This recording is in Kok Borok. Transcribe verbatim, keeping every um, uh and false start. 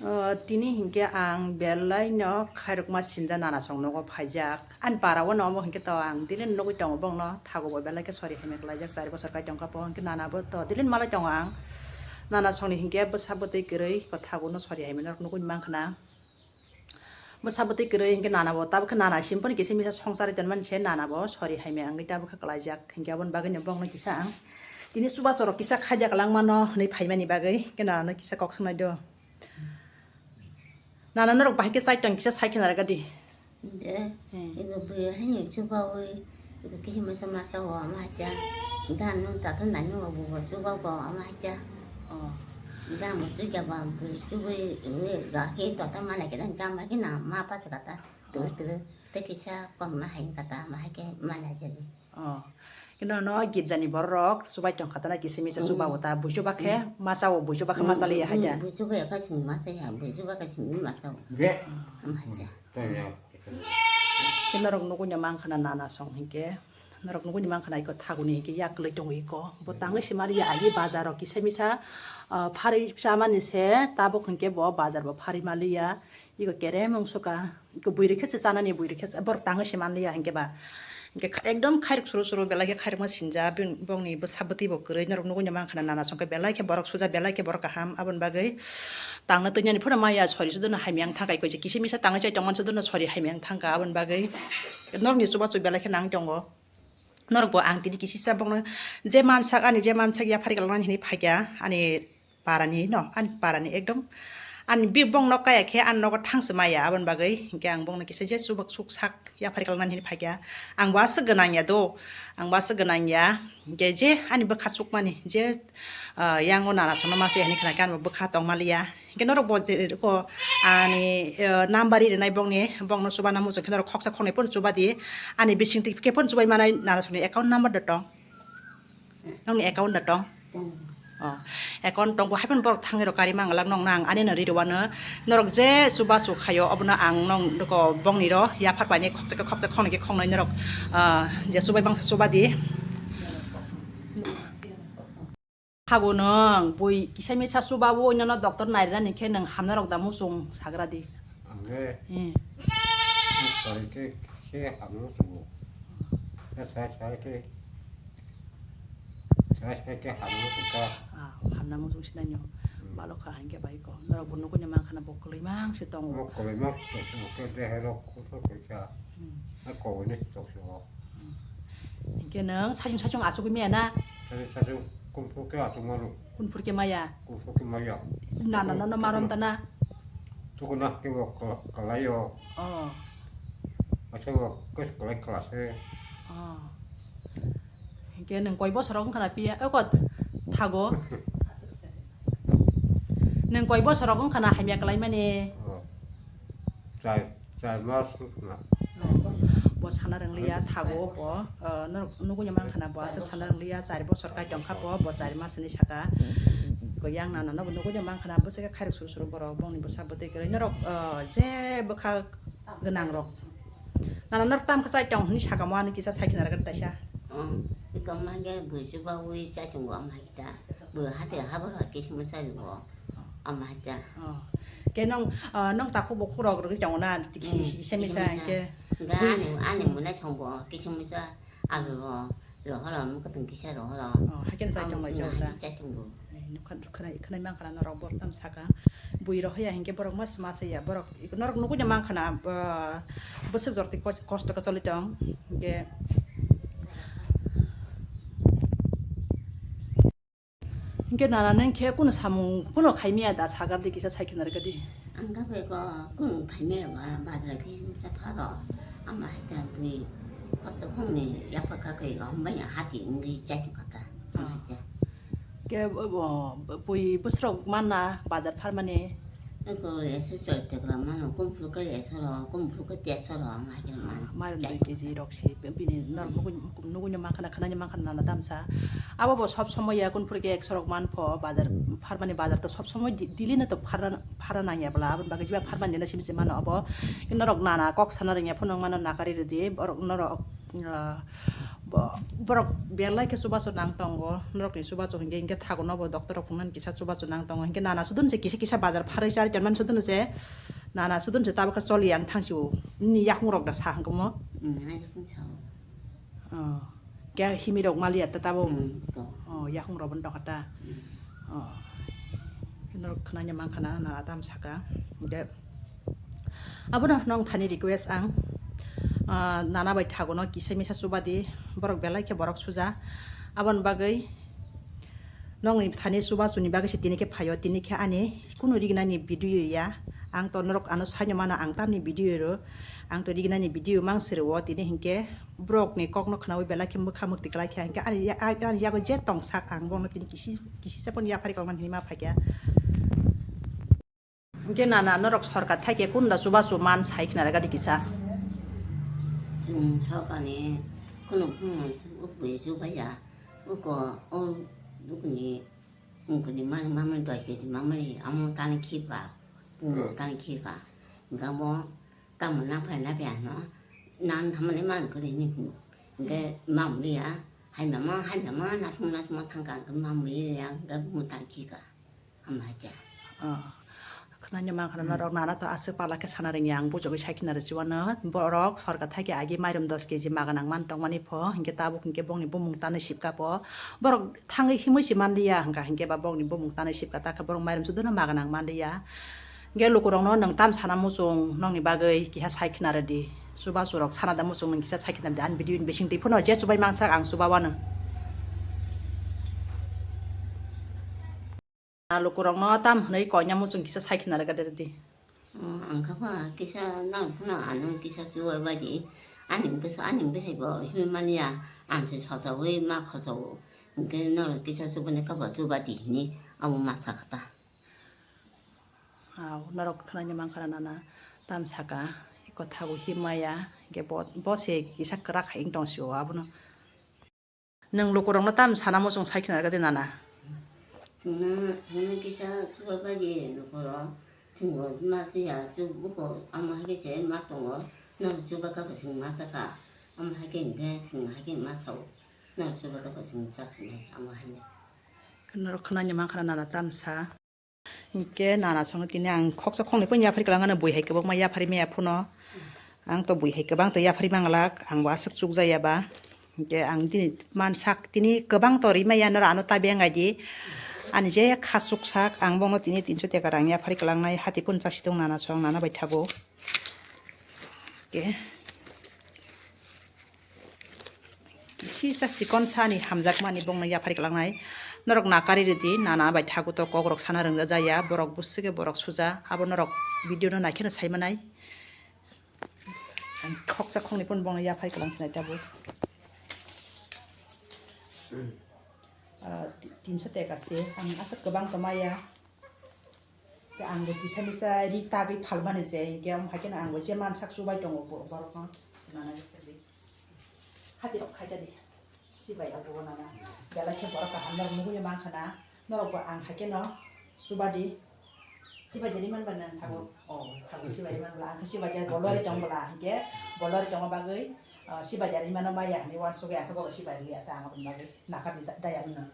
O, tini hinkhe ang belai no khairokma sinja nana song nogo phaijak. Ani para o no omo hinkhe to ang daily no nugwi tongo bongno, thago bo belai khe sori hamya khlaijak, chari bosor kai tongkha po hinkhe nana bo to daily no malai tongo ang. Nana song ni hinkhe bwsa bwtwi kwrwi ko thago no sori hamya norok nugwi mankha na. Bwsa bwtwi kwrwi hinkhe nana bo tabukhe nana simponi kisa misa songsari tonmani se nana bo sori hamya wngwi tabukhe khlaijak hinkhe aboni bagwi no bongno kisa ang tini chubachu rok kisa khaijak langmano hinwi phaimani bagwi hinkhe nana no kisa kok swngnai do. Nana norok bahai khe chai tong kisa sai khe narwkha di. De, Hmm. Ego bui haino chubawi, ego kisi masa masa o ama hacha. Dan nung tata nani o bu chuba ko ama hacha. Oh. Dan mo chu jaba bui chubai, ego ga khe tota mana khe dan kama khe na ma pa sa kata. Turu Oh. turu. Te kisa kon ma hai kata ma hai khe mana jadi. Oh. Kino no girja ni borok chubai tong khatana kisi misa Hmm. chuba o ta buisu bakhe Hmm. masa o buisu bakhe Hmm, masa liya hmm, haja. Buisu ba ka chung masa ya, buisu ba ka chung masa o. Je. Ama hacha. Tanya. Kino rok nugui no mankha na nana song hinkhe. Norok nugui no mankha na iko thaguni hinkhe yak kwlwi tongo iko. Bo tangwi se maliya agi bazar o kisa misa, ah, pharwi chamani se tabuk hinkhe bo bazar bo pharwi maliya. Iko kerem wngsuka, iko bui rikhe se chanani bui rikhe se, borok tangwi se manliya hinkhe ba. Hinkhe kha-, ekdom khairok suru suru belai khe khairokma sinja, bini, bongni bwsa bwtwi bo kwrwi, norok nugui no mankha na nana songkhe belai khe borok suja, belai khe borok kaham, aboni bagwi tangna twi nani phano maya sori sudono hamya wng thangkha, iko je kisa misa tangwi chai tongmani sudono sori hamya wng thangkha, aboni bagwi norokni chubachu belai khe nang tongo. Norok bo ang tini kisisa bongno je mansak ani je mansak yaphari kalmani hinwi phaikha ani parani no, ani parani ekdom ani bi bongno kaya khe ani nogo thangse maya, aboni bagwi hinkhe ang bongno kisa je chubak chuk sak yaphari kalmani hinwi phaikha. Ang bo aswk gwnang ya do, ang bo aswk gwnang ya, hinkhe je ani bwkha chukmani je, ah, yango nana songno masa ya hinwi khna khe ani bo bwkha tongma liya. Hinkhe norok bo je ko ani, eh, number ri rinai bongni, bongno chuba na muchung khe norok khoksa khoknwi phone chuba di. Ani bising twi khe phone chubai manai nana songni account number da tong. Nongni account da tong. Tong. Oh, account tong bo hai phano borok thangwi rok kari manglak nong nang ani no ri rwano. Norok je chuba chu khaio obono ang nong ko bongni ro yaphar paini khoksa khe khoksa khoknwi khe khoknwi norok, ah, je chubai bangsa chuba di. Thago nwng bui kisa misa chubawi nono doctor nairwna ni khe nwng hamna rok da muchung sagra di. Ang khe Hmm. Sari khe khe hamna muchungo. Khe sai sai khe sai sai khe hamna muchungkha. Ah, hamna muchung sinai nw. Hmm. Balo kha hinkhe bai ko. Norok bo nugui no mankha na bo kwlwi mang se tongo. Bo kwlwi mang se tongo khe dehe rok kuthuk khe kha. Hmm. Hai kowini tok se o. Hmm. Hinkhe nwng saichung saichung achugwi maya na? Saichung saichung kumphuru khe achuk mano. Kumphuru khe maya? Kumphuru khe maya. Nana nono maron ta na? Tukuna khe bo kala-, kalai o. Oh. Asa bo khe kalai kala se. Oh. Hinkhe nwng koi bosor rok wngkha na piya? O kot thago. Nwng koi bosor rok wngkha na hamya kalai mani? Oh. Char, char mas wngkha na. Bo sana rwngliya thago bo, ah, norok nugui no mankha na bo aswk sana rwngliya, char bosor kai tongkha bo, bo char mas hinwi saka. Ko yang nana no bo nugui no mankha na bwswk khe khairok suru suru borok bongni bwsa bwtwi kwrwi norok, ah, je bwkha gwnang rok. Nana norok tam khe chai tong hinwi saka mo ani kisa sai khna rwgwk taisa. Oh, iko mangya bui chubawi chai tongo ama kita. Bui hati haboro kisa mwchari bo. Ama hacha. Oh. Ke nong, ah, nong takhuk bukhuk rok rwgwi tongo na, Hmm, kisa misa kisa misa. Ke. Ga ani, ani muna chongo, kisa misa alu ro, ro holo, mukutung kisa ro holo. Oh, haikhe chai tong lai jora. Chai tongo. Eh, nukhan, khwnai, khwnai mankha na norok borok tam saka. Bui rohya hinkhe borok mas, mas ya, borok norok nugui no mankha na, ba, bwswk jorti kos-, kosto khe choli tong. Hinkhe Hinkhe nana nang khe kunu samung kunu khaimya da sagar di kisa sai khna rwgwk di. Ang kha bai ko kunu khaimya ba bazar khe misa pharo ama hai ta bui koso khongni yapha kha kai om bai hati wngwi chai tu kha ta ama hai ta. Ke bo, bo, bui bwsrok manna bazar pharmani. Eko ese choi tegra mano, kumphuru ke ese ro, kumphuru ke teso ro, ma ke man. Mairum dui kg rok si, bini nor nugui, nugui no mankha na, khwnai no mankha na, nana damsa. Abo bo sob somoi ya, kumphuru ke ekso rok man pho, bazar, pharmani bazar to sob somoi di-, daily no to phara, phara nang ya bwla, aboni bagwi jiba pharmani no simi se mano abo. Norok nana kok sana rwngya phano mano nakari rwdi, borok norok, ah, Bo-, borok belai khe chubachu nang tongo, norokni chubachu hinkhe, hinkhe thago nobo doctor rok phunuknani kisa chubachu nang tongo, hinkhe nana sudun se kisa kisa bazar pharwi charwi tonmani sudun se, nana sudun se tabuk khe choli ang thangsi o, nini yakung rok da sa hwnkhe mo? Hmm, ayakung sao. Oh, khe himi rok maliya ta tabuk? Hmm, to. Oh, yakung rok bono tongkha ta? Hmm. Oh, norok khwnani mankha na, nana tam saka, hinkhe. Abono nong thani request ang, ah, nana bai thago no kisa misa chuba di, borok belai khe borok suja. Aboni bagwi nongni thani chubachu ni bagwi se tini khe phaio, tini khe ani kunu rignani video ya. Ang to norok ano saino mano, ang tamni video ro, ang to rignani video mang sero tini hinkhe borokni kokno khnaui belai khe mwkha mwkti kwlai khe, hinkhe ani ya-, ani yago je tong sak ang bono tini kisi, kisi se phano yaphari kwlangmani hinwi ma phaikha. Hinkhe nana norok sorkar thaikhe kunda chubachu man sai khna rwgadi kisa? Chwng sorkarni kheno phano bui chubaiya. Uko o dukni, unkoni mani mamani dos keji mamani amo tani khika, pungo tani khika. Hinkhe amo tamo naphai naphai ano nan thamani man kwrwi hini hino. Hinkhe mamliya, haimama haimama nathum nathum thangkha, hinkhe mamliya hinkhe bumo tani khika. Hambai khe. Oh. Khwnani mankha norok nana to aswk pala khe sana rwngya, ang bujagwi sai khna rw chuwano. Borok sorkar thaikhe agi mairum dos keji maga nang man tongmani pho, hinkhe tabuk hinkhe bongni bumung tanwi sipka pho. Borok thangwi himwi se manliya hwnkha, hinkhe ba bongni bumung tanwi sipka ta khe borok mairum sudono maga nang manliya. Hinkhe lukurokno nwng tam sana muchung nongni bagwi kiha sai khna rwdi. Chubachu rok sana da muchung nwng kisa sai khna rwdi. Ani video ni bising twi phano je chubai mansak ang chuba wano. Lukurokno tam hwnwi koina muchung kisa sai khna rwgadi rwdi. Oh, ang kha ba kisa nang phano ano kisa chuwai bai di. Ani bwsa, ani bwsai bo himwi manya, ang se sochogwi ma khochao. Hinkhe norok kisa chubani kha ba chuba di hini abo ma sakha ta. Au, norok khwnani mankha na nana tam saka, eko thago himaya, hinkhe bo, bo se kisa kwrak hai wng tong sio abono. Nwng lukurokno tam sana muchung sai khna rwgadi nana? Chwngno, chwngno kisa chuba bai di lukurok, chwngbo ma chuya, chwng buko amo hai khe se ma tongo, norok chuba kha bo chwng ma chaka, amo hai khe hinkhe chwng hai khe ma sao, norok chuba kha bo chwng cha sinai, amo hai. Norok khwnani mankha na nana tam sa? Hinkhe nana songno tini ang khoksa khoknwi phano yaphari kwlangano, bui hai kwbangma yaphari maya phano. Ang to bui hai kwbang to yaphari manglak, angbo aswk chukjaya ba. Hinkhe ang tini mansak tini kwbang to rimaya, noro ano ta bengai di. Ani je khasuk sak ang bono tini tinso teka rang yaphari kwlangnai, hati phano chasi tong nana song, nana bai thago. Hinkhe. Kisi sa sikon sani hamjakmani bongno yaphari kwlangnai. Norok nakari rwdi, nana bai thagu to kokrok sana rwngja jaya, borok bwswk khe borok suja, abo norok video no naikheno sai manai. Ang khoksa khoknwi phano bongno yaphari kwlang sinai tabuk. Ah, ti-, tinso teka se, ang aswk kwbang to maya. Khe ang bo kisa misa ri tagwi phalmani se, hinkhe omo hai kheno ang bo je mansak chubai tongo bo-, borokno. Nana kisa ri. Hati rok khaisa di. Sibai abo bo nana. Belai khe borok kaham norok nugui mankha na. Norok bo ang hai kheno chubadi. Sibai di ri manba nang thago. Oh, thago sibai ri manbla. Ang khe sibai di bolori tong bwla. Hinkhe bolori tongma bagwi, ah, sibai di ri mano maya hinwi uansugwi ang khe bobo sibai ri ya ta ang aboni bagwi. Nakar di da-, daya mano.